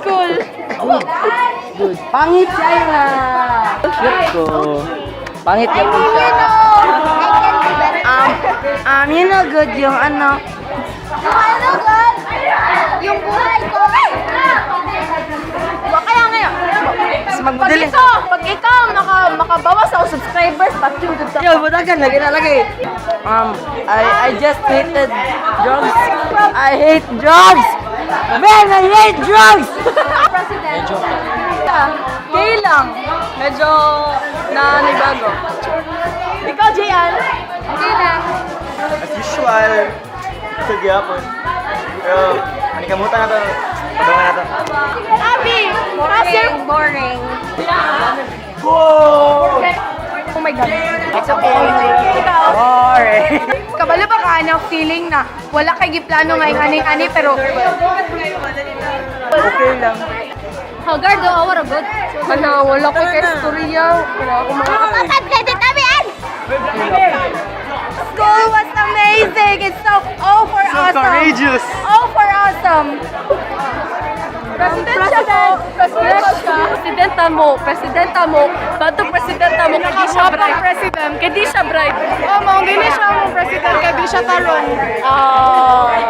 school? Good. Pangit siya nga. Cute ko. Pangit I yung mean, you siya. Know, I can be better. Good yung ano. Yung ano, God? Yung buhay ko. Wa kaya ngayon. Mas Pag magmadali. ikaw makabawas ako subscribers, patyo gud ka. Yo, budagan lagi na lagi. I just hated drugs. I hate drugs. Man, I hate drugs. President. Gay lang. Medyo nanibago. Ikaw, Jian? Okay lang. As usual, sa gyapon. Pero, manikamutan na to. Padungan na to. Abby, how's your Boring. Oh my God. It's okay. Ikaw? Boring. Kabalo ba ka na feeling na wala kay giplano nga aning-ani pero Okay lang. Hagar do our good. Hala, wala ko kay istorya. Wala ako mga Kapag credit tabian. School was amazing. It's so oh for So awesome. courageous! Oh for awesome. President siya mo. President siya. Presidenta mo, presidenta mo, bato presidenta mo, kay di siya bright. President. Kay di siya bright. Oh, mao gini siya mo president kay di siya taron. Ah.